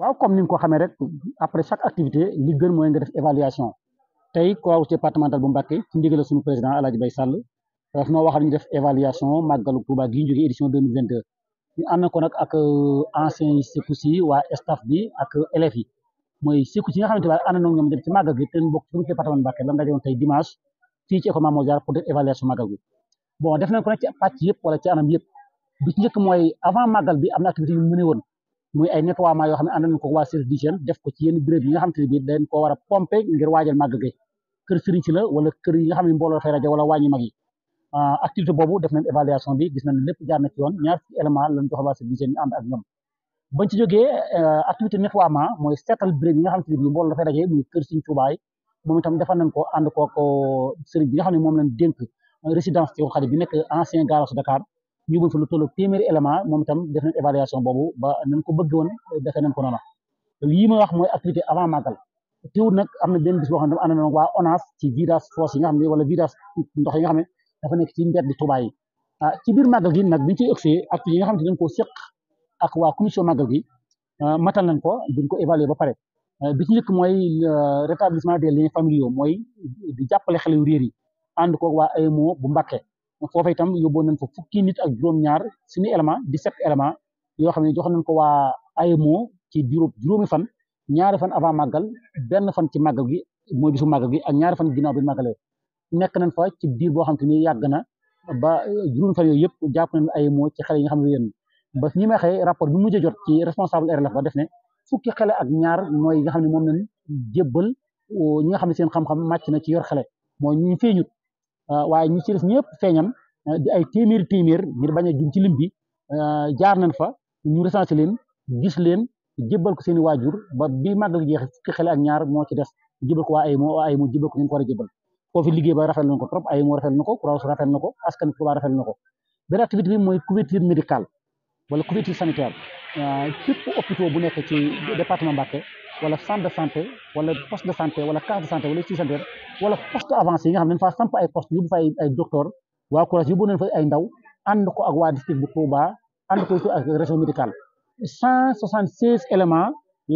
waaw comme ni nga ko xamee rek après chaque activité li gën mooy nga def évaluation tey Croix-Rouge départemental bu Mbacké ci ndigal suñu président El Hadj Bay Sall daf noo waxal ñu def évaluation màggalu Touba gi ñu jógee édition 2022 ñu ànd ko nag ak anciens yi secours yi waa staff bi ak élèves yi mooy secours yi nga xamante ne ànd na ñoom dem ci màggal gi te ñu bokk ci département Mbacké lan dajoon tey dimanche fii ci école Mame Mor Diarra pour def évaluation màggal gi bon def nañ ko nag ci pàcc yëpp wala ci anam yëpp bi ci njëkk mooy avant màggal bi am na activité yu mu mëne woon muy ay nettoiement yoo xam ne ànd nañ ko waa service d'hygiène def ko ci yenn béréb yi nga xamante ne bii dañ ko war a pomper ngir waajal màggal gi kër sëriñ si la wala kër yi nga xam ne mbooloo dafay rajo wala wàññi mag yi activité boobu def nañ évaluation bi gis nañ lépp jaar na ci yoon ñaar fukki élément lañ jox waa service d'hygiène ñu ànd ak ñoom bañ ci jógee activité nettoiement mooy seetal béréb yi nga xamante ne bii mbooloo dafay rajo muy kër sëriñ Tuubaa moom itam defal nañ ko ànd kooko sëriñ bi nga xam ne moom lañ dénk résidence ci Xaadim bi nekk ancien garage Dakar ñu buñ fa lu tollu téeméeri élément moom itam def nañ évaluation boobu ba nañ ko bëgg woon defee nañ ko noonu lii ma wax mooy activité avant màggal teewul nag am na benn bis boo xam ne ànd na waa ONAS ci virage fosse yi nga xam ne wala virage ndox yi nga xam ne dafa nekk ci mbedd Touba yi ci biir màggal gi nag biñ ciy ëgsee activité yi nga xam ne dañ koo séq ak waa commission màggal gi matal nañ ko duñ ko évaluer ba pare bi ci njëkk mooy rétablissement des liens familiaux mooy di jàppale xale yu réer yi ànd ko waa AMO bu Mbacké foofu itam yóbboon nañ fa fukki nit ak juróom-ñaar suñu élément 17 élément yoo xam ne jox nañ ko waa AMO ci juróomi fan ñaari fan avant màggal benn fan ci màggal gi mooy bisu màggal gi ak ñaari fan ginnaaw bi màggalee nekk nañ fa ci diir boo xam te ni yàgg na ba juróomi fan yooyu yëpp jàpp nañ AMO ci xale yi nga xam ne yéen ba ñi may xëy rapport bi mujj a jot ci responsable RLF ba def ne fukki xale ak ñaar mooy yi nga xam ne moom lañ jébbal ñi nga xam ne seen xam-xam màcc na ci yor xale mooy ñu feeñut waaye ñi ci des ñëpp feeñan di ay téeméer ngir bañ a jum ci lim bi jaar nañ fa ñu recensé leen gis leen jébbal ko seen i waajur ba bi màggal gi jeexee fukki xale ak ñaar moo ci des jébbal ko waa AMO jébbal ko ñu ko war a jébbal foofu liggéey ba rafetlu na ko trop AMO rafetlu na ko Croix-Rouge rafetlu na ko askan Touba rafetlu na ko benn activité bi mooy couverture médicale wala couverture sanitaire képp hôpital bu nekk ci département Mbacké wala centre de santé wala poste de santé wala case de santé wala institut sanitaire wala poste avancé yi nga xam ne dañ faa samp ay poste yóbbu fa ay docteur waa Croix-Rouge yóbbu nañ fa ay ndaw ànd ko ak waa district bu Touba ànd ko ak région médicale 176 éléments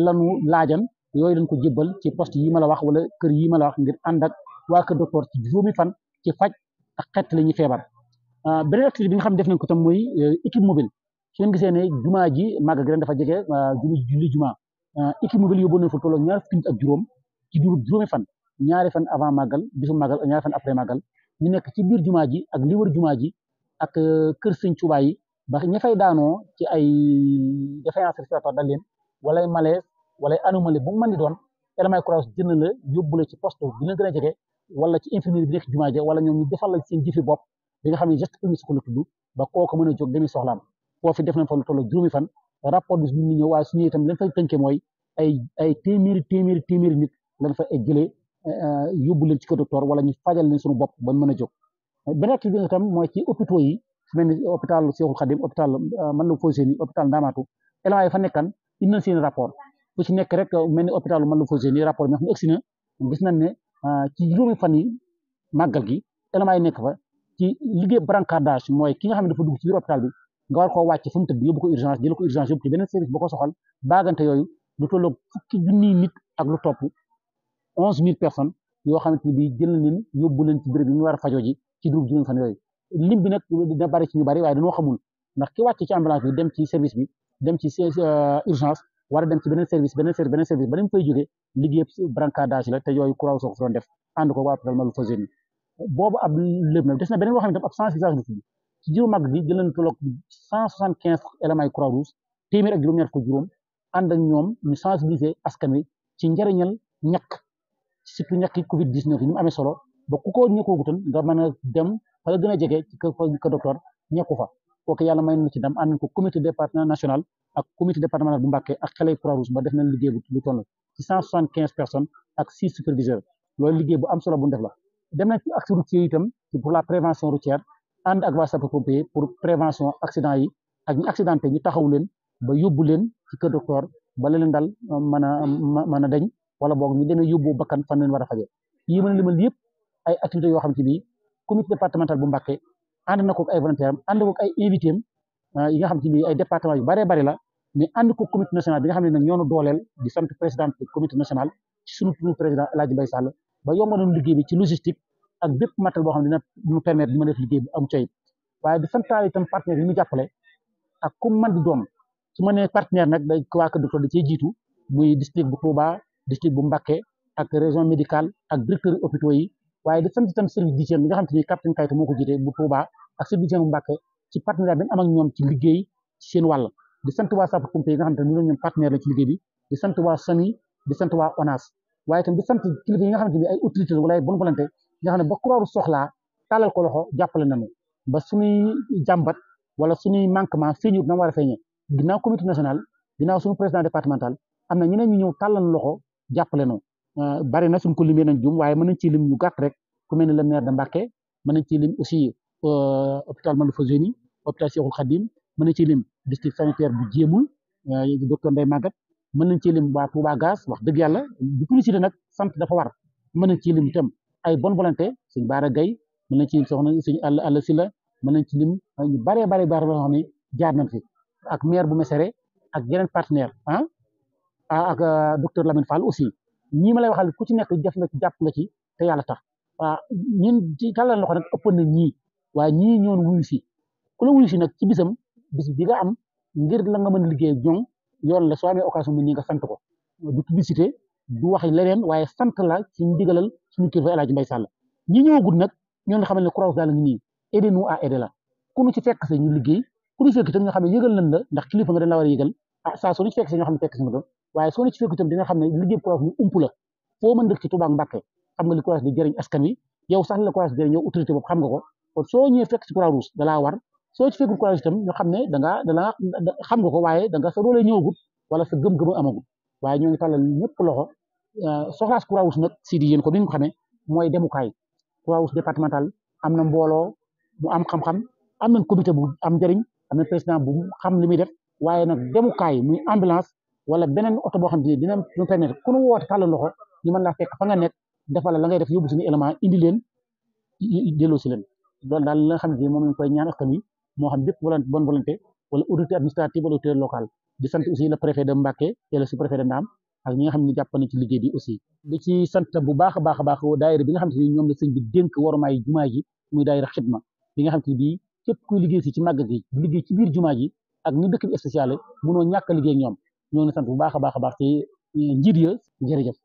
lañu laajan yooyu dañ ko jébbal ci poste yi ma la wax wala kër yi ma la wax ngir ànd ak waa kër docteur ci juróomi fan ci faj ak xett la ñuy feebar beneen activité bi nga xam ne def nañ ko tam mooy équipe mobile su ngeen gisee ne jumaa ji màggal gi ren dafa jege julli jumaa équipe mobile yóbbu nañ fa tolloo ñaar fukki nit ak juróom ci juróomi fan ñaari fan avant màggal bisu màggal ak ñaari fan après màggal ñu nekk ci biir jumaa ji ak li wër jumaa ji ak kër sëñ Tuubaa yi ba ña fay daanoo ci ay défaillance respiratoire dal leen wala ay malaise wala ay anomalie bu mu mën di doon élément Croix-Rouge jënd la yóbbu la ci poste bi la gën a jege wala ci infirmerie bi nekk ci jumaa ji wala ñoom ñu defal la seen jëfi bopp bi nga xam ne geste premier secours la tudd ba kooku mën a jóg demi soxlaam foofu def nañ fa lu toll juróomi fan rapport bi ñu ñëw waaye su ñëwee itam lañ fay tënkee mooy ay téeméeri nit lañ fa jëlee yóbbu leen ci kër docteur wala ñu fajal leen suñu bopp ba mën a jóg beneen activité bi itam mooy ci hôpitaux yi su mel ni hôpital Cheikhoul Khadim hôpital Matlaboul Fawzeyni hôpital Ndamatou éléments yi fa nekkan indi nañ seen rapport fu ci nekk rek mel ni hôpital Matlaboul Fawzeyni rapport bi nga xam ne egsi na gis nañ ne ci juróomi fan yi màggal gi éléments yi nekk fa ci liggéey brancardage mooy ki nga xam ne dafa dugg ci biir hôpital bi nga war koo wàcc fu mu tëdd yóbbu ko urgence jël ko urgence yóbbu ci beneen service boo ko soxal baagante yooyu lu tolloog fukki junniy nit ak lu topp 11000 personnes yoo xamante ni bii jël leen yóbbu leen ci béréb yi ñu war a fajoo ji ci juróom juróom fan yooyu lim bi nag dina bari ci ñu bari waaye dañoo xamul ndax ki wàcc ci ambulance bi dem ci service bi dem ci urgence war a dem ci beneen service ba dañ fay jógee liggéey brancardage la te yooyu Croix-Rouge ko doon def ànd ko waa hôpital Matlaboul Fawzeyni boobu ab lépp nag des na beneen boo xam ne tam ab sensibilisation bi ci juróom màgg gi jël nañ tolloog 175 éléments yi Croix-Rouge téeméer ak juróom-ñaar ko juróom ànd ak ñoom ñu sensibiliser askan wi ci njëriñal ñàkk surtout ñàkki Covid 19 yi ni mu amee solo ba ku ko ñàkkoogutoon nga mën a dem fa la gën a jege ci kër docteur ñàkku fa kooku yàlla may na ci ndam ànd nañ ko comité départemental national ak comité départemental bu Mbacké ak xale Croix-Rouge ba def nañ liggéey bu toll ci 175 personnes ak 6 superviseurs loolu liggéey bu am solo bu ñu def la dem nañ ci axe routier itam pour la prévention routière ànd ak waa sapeurs-pompiers pour prévention accident yi ak ñu accidenté ñu taxaw leen ba yóbbu leen ci kër docteur ba la leen dal mën a dañ wala boog ñu demee yóbbu bakkan fan leen war a faje yi mën a limal yëpp ay activités yoo xam te bi comité départemental bu Mbacké ànd na ko ay volontaire ànd ko ay invité yi nga xam te bi ay département yu baree bari la mais ànd ko comité national bi nga xam ne nag ñoo nu dooleel di sant président comité national ci sunu turu président El Hadj Mbaye Sall ba yombaloon liggéey bi ci logistique ak bépp matériel boo xam ne dina ñu permettre di mën a def liggéey bu am coy waaye di santaale itam partenaire yi mu jàppale ak ku man di doon su ma nee partenaire nag day waa Kër Docteur da cee jiitu muy district bu Touba district bu Mbacké ak région médicale ak directeur hôpitaux yi waaye di sant itam service d'hygiène bi nga xam te ni capitaine Kayta moo ko jiite bu Touba ak service d'hygiène bu Mbacké ci partenariat bi am ak ñoom ci liggéey ci seen wàll di sant waa sapeurs-pompiers yi nga xam te ne ñoom partenaire la ci liggéey bi di sant waa SAMI di sant waa ONAS waaye itam di sant kilifa yi nga xamante ni ay autorités wala ay bonne volonté nga xam ne ba Croix-Rouge soxlaa tàllal ko loxo jàppale nañu ba suñuy jàmbat wala suñuy manquement feeñut na war a feeñee ginnaaw comité national ginnaaw suñu président départemental am na ñeneen ñu ñëw tàllal loxo jàppale no bari na suñ ko limee nañ jum waaye mën nañ ci lim ñu gàtt rek ku mel ne le maire de Mbacké mën nañ ci lim aussi hôpital Matlaboul Fawzeyni hôpital Cheikhoul Khadim mën nañ ci lim district sanitaire bu Jéemul docteur Ndeye Maguette mën nañ ci lim waa Touba Gaz wax dëgg yàlla bu publicité nag sant dafa war mën nañ ci lim itam ay bonne volonté sëñ Baara Gaye mën nañ ci lim soxna sëñ Alla Sylla mën nañ ci lim ñu baree bare loo xam ne jaar nañ fi ak maire bu Mesere ak yeneen partenaire ak docteur Lamine Fall aussi ñii ma lay waxal ku ci nekk def nga ci jàpp nga ci te yàlla tax ñun ci tàllal loxo nag ëpp na ñii waaye ñii ñoon wuyu si ku la wuyu si nag ci bisam bis bi nga am ngir la nga mën a liggéey ñoom yoon la soo amee occasion bi nii nga sant ko du publicité du wax leneen waaye sant la ci ndigalal suñu kilifa El Hadj Mbaye Sall ñi ñëwagul nag ñoo nga xamal ne Croix-Rouge daal ngi nii aider nous à aider la ku ñu ci fekk sa ñu liggéey ku ñu fekk itam nga xam ne yëgal nañ la ndax kilifa nga dañ la war a yëgal saa soo ñu ci fekk sa ñoo xam ne fekk si nga doon waaye soo ñu ci fekk itam dina xam ne liggéey Croix-Rouge ñu ump la foo mën dëkk ci Touba ak Mbacké xam nga li Croix-Rouge di jëriñ askan wi yow sax la Croix-Rouge jëriñ yow autorité boobu xam nga ko kon soo ñëwee fekk si Croix-Rouge da laa war soo ci fekkul Croix-Rouge itam ñu xam ne da nga xam nga ko waaye da nga sa doole ñëwagut wala sa gëm-gëm amagul waaye ñoo ngi tàllal ñëpp loxo soxlaas Croix-Rouge nag si di yéen ko bi nga ko xamee mooy demukaay Croix-Rouge départemental am na mbooloo mu am xam-xam am nañ comité bu am njëriñ am na président bu xam li muy def waaye nag demukaay muy ambulance wala beneen oto boo xam ne dina ñu permettre ku nu woote tàllal loxo ñu mën laa fekk fa nga nekk defal la ngay def yóbbu suñu élément indi leen delloo si leen loolu daal la nga xam ne moom lañ koy ñaan askan wi moo xam bépp bonne volonté wala autorité administrative wala autorité locale di sant aussi le préfet de Mbacké et le sous-préfet de Ndam ak ñi nga xam ne jàpp nañ ci liggéey bi aussi di ci sant bu baax a baax a baax daayira bi nga xam ne ñoom la sëñ bi dénk warumaay jumaa ji muy daayira xidma bi nga xam ne bii képp kuy liggéey si ci màgg gi di liggéey ci biir jumaa ji ak ni dëkk bi spécial mënoo ñàkk a liggéey ak ñoom ñoo ngi sant bu baax a baax a baax ci njiit ya jërëjëf